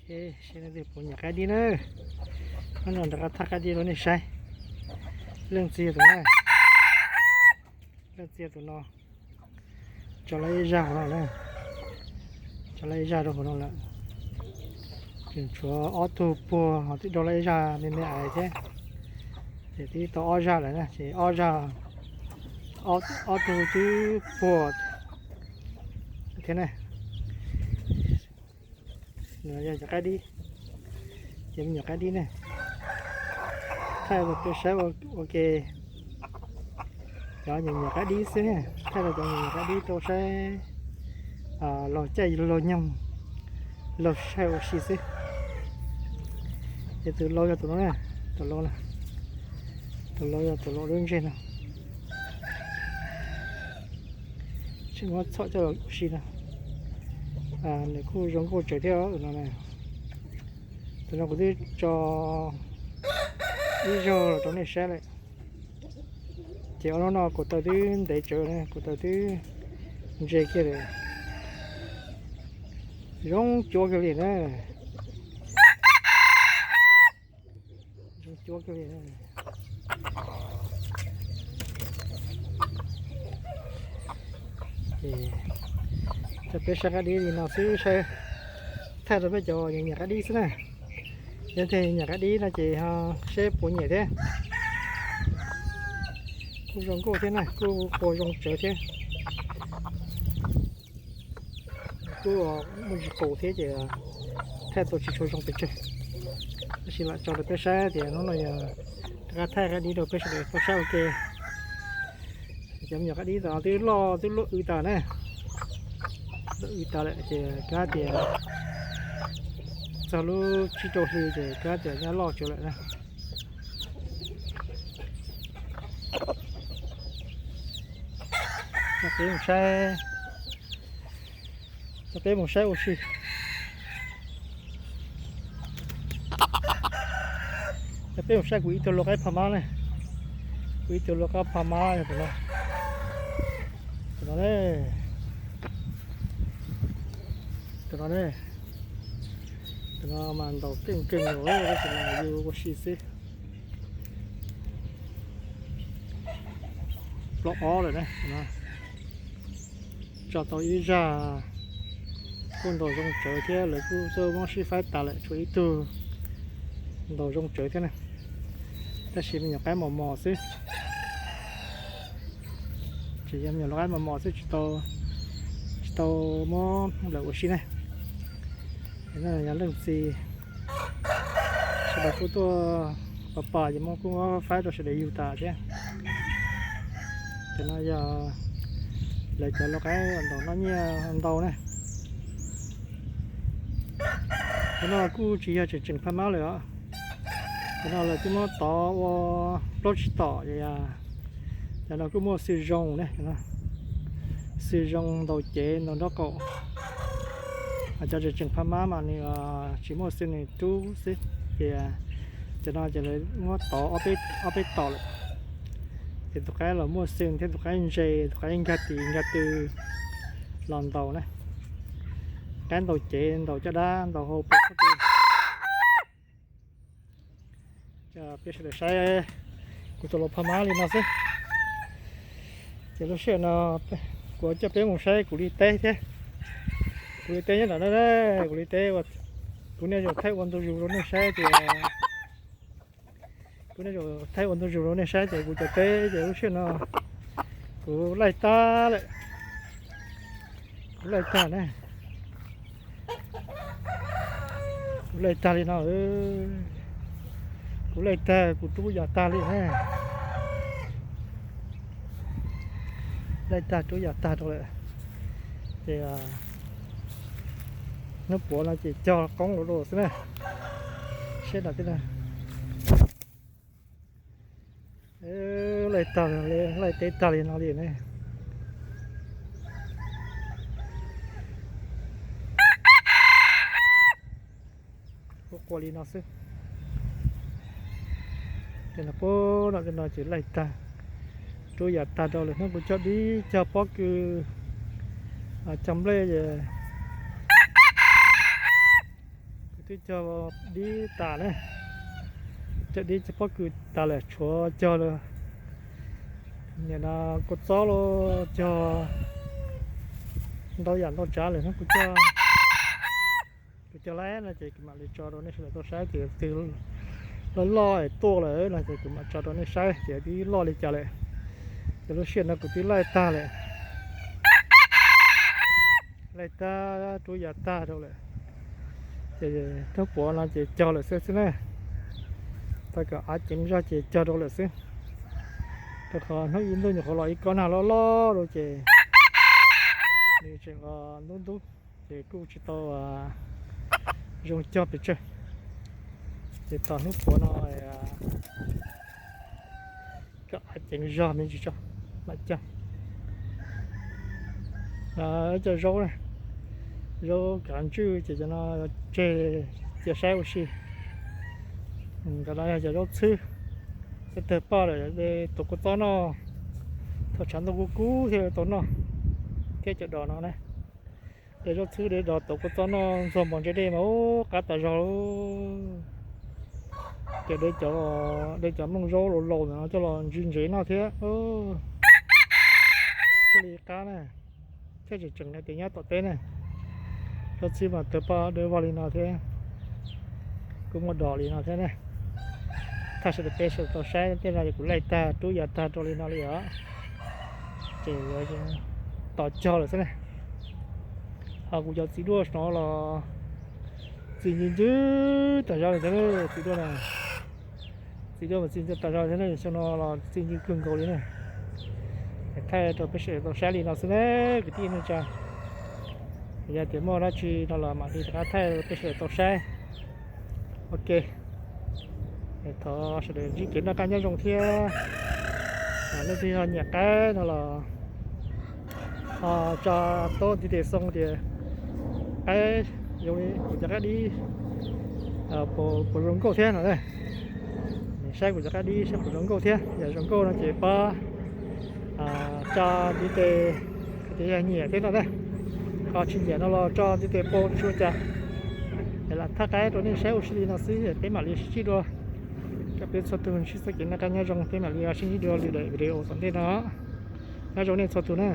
Seb leej twg puas nyiam qaib dib na. Hnub no rov qab thaij qaib dib rau nej saib. Leej txiv tus na, leej txiv tus no tso lawv ib zaj hauv no na, tso lawv ib zaj rau hauv no lawm. Tseem tshuav ob tug puag ho twb do lawv ib zaj me me aiv thiab, ces twb tau ob zaj lawm na, ces ob zaj, ob tug twb puag thiab na. Yog cov qaib dib, cov me nyuam qaib dib ne, thaij rau peb saib ua ke. Cov me nyuam qaib dib xwb ne, thaij rau cov me nyuam qaib dib rau saib, laug caij laug nyoog, laug saib ua si xwb. Ces tus laug yog tus no na, tus laug, tus laug yog tus laug dub ntseg no. Tsis muab txhom coj los ua si no. Nws kuj zoo nkauj tsawv thiab no. Tus no kuv twb tso ib zaug rau nej saib lawm. Ces ob hnub no kuv taw twb ntev tsawv, kuv taw twb ntse kiag lawm. Zoo cuab kiag li na. Zoo cuab kiag li. Ces coj peb saib qaib dib li no xwb, saib, thaij rau peb cov nyiam qaib dib xwb na. Yog tias nyiam qaib dib no ces ho seb puas nyiam thiab. Kuj zoo nkauj thiab na, kuj qua zoo tsawv thiab. Kuj muaj ntsis qus thiab ces thaij tau tsis tshua zoo pes tsawg. Tab sis lam tso rau peb saib tias hnub no yog rov qab thaij qaib dib rau peb sawv daws tau saib ua ke. Cov me nyuam qaib dib tom no twb loj, twb luaj w tas na. Luaj w tas lawm ces kav tias txog lub tsib rau hli ces kav tias nyab loj tsawv lawm na. Coj peb mus saib, coj peb mus saib ua si. Coj peb mus saib kuv ib tug lau qaib pha mab ne. Kuv ib tug lau qaib pha mab yog tus no. Tus no ne. Tus no ne. Tus no mas ntaus keej keej los tab sis mas yus ua si xwb. Plaub ob lawm na. Tso tau ib zaj kuj ntaus zoo tsawv thiab, lawv kuj tuaj muab sib faib tas lawm, tshuav ib tug ntaus zoo tsawv thiab na. Tab sis me nyuam qaib mos mos xwb. Tsis yog me nyuam lau qaib mos mos xwb, tsis tau, tsis tau muab lawm ua si ne. Yog leej txiv sawv daws kuj tuaj pom pom ces muab kuj muab faib rau sawv daws yug tas thiab. Cov no yog lawv cov lau qaib ntaus noj nyiaj ntau na. Cov no kuj tsis yog tseem tseem pha mab lawm os. Cov no lawv twb muab tov ua plaub tsib tom, cov no kuj muaj xwm zoo ne, xwm zoo ntaus cev ntaus nraub qaum. Cov tseem tseem pha mab mas nws tsis muaj xwm, nws rub xwb. Ces cov no ces lawv muab tov ob peb tom lawm. Ces tus qaib los muaj xwm thiab, tus qaib ntse, tus qaib nkag tis nkag tw los ntaus na. Qaib ntaus cev, ntaus caj dab, ntaus hau pes. Peb sawv daws saib kuv tus lau pha mab li no xwb. Ces lub sij hawm no kuv coj peb mus saib kuv li teb thiab. Kuv li teb nyob nram no, kuv li teb, kuv niaj zaus thaij ua ntu zus rau nej saib tias, kuv niaj zaus thaij ua ntu zus rau nej saib tias kuv cov teb ces lub sij hawm no kuv laij tag lawm. Kuv laij tag na. Kuv laij tag li no. Kuv laij tag, kuv rub yam tag li na. Laij tag rub yam tag rau lawm. Ces hnub puav no ces cog qoob lawm rau xwb na. Seb no tib no. Laij tag li, laij teb tag li no li ne. Kuj qua li no xwb. Ces no puag no, no ces laij tag, rub yam tag rau lawm. Hnub kuv cog dib cog pob kws, cog nplej es, kuv Twb cog dib tas ne, cog dib cog pob kws tas lawm tshuav cog lawm. Nim no kua txob los cog ntau yam ntau tsav lawm no, kuv cog, kuv cog laib no ces kuv mam li tso rau nej sawv daws tau saib ces twg loj loj es tuaj lawm no ces kuv mam tso rau nej saib ces twb loj li cas lawm. Ces lub sij hawm no kuv twb laij tag lawm, laij tag rub yav tag rau lawm. Ces hnub puav no ces cog lawm xwb xwb na. Tau kom av ceev zog ces cog rau lawm xwb. Rau qhov hnub ib ntuj nyuam qhuav los ib kob nag loj loj rau ces nws tseem ntub ntub ces kuj tsis tau zoo cog pes tsawg. Ces tos hnub puav no kom av ceev zog me ntsis tso mam cog. No cov zaub, zaub kav ntswj ces cov no tseg cia saib ua si. Nkawd no yog cov zaub txhwb, tawg poj lawm de tuav kua txob noj, thaum tshav ntuj kub kub thiaj tau noj thiab. Cov dos no na, de zaub txhwb de dos tuav kua txob noj ntxuag npos ntse dej mas ub qab tas zog. Ces de cov, de cov nplooj zaub laus laus ntawm no coj los ntsis ntsev noj thiab, thiaj li qab na, thiaj tseem tseem hais tias nyob tom teb na. Zaub txhwb mas tawg poj dawb vog li no thiab, kuj muaj dos li no thiab na. Thaj sawv daws peb sawv daws tau saib tej no ces kuv laij tag rub yav tag rau li no li os. Ces yuav tos cog lawm xwb na. Ho kuv cov txiv duaj no los txi ncw ncw tas zog li thiab, txiv duaj na, txiv duaj mas txi ncw tas zog thiab, xyoo no los txi ncw kawg nkaus li na. Thaij rau peb sawv daws tau saib li no xwb na kwv tij neej tsa. Yog tias muaj dab tsi no los mam li rov qab thaij rau peb sawv daws tau saib. Ok, thov sawv daws ntsib kev noj qab nyob zoo thiab. Leej twg ho nyiam qaib no los ho tso tau ntiv tes xoo tias qaib zoo li kuv cov qaib dib puas zoo nkauj thiab no. Saib kuv cov qaib dib saib puas zoo nkauj thiab, yog zoo nkauj no ces pab tso ntiv tes hais tias yog nyiam thiab no na. Ho tsis nyiam no los tso ntiv tes poob tsis ua cas. Es lam thaij qaib rau nej saib ua si li no xwb, peb mam li sib ntsib dua. Cov peb txhua tus ntsib txoj kev noj qab nyob zoo, peb mam li sib ntsib dua lwm daim video tom ntej no. Nyob zoo nej txhua tus na.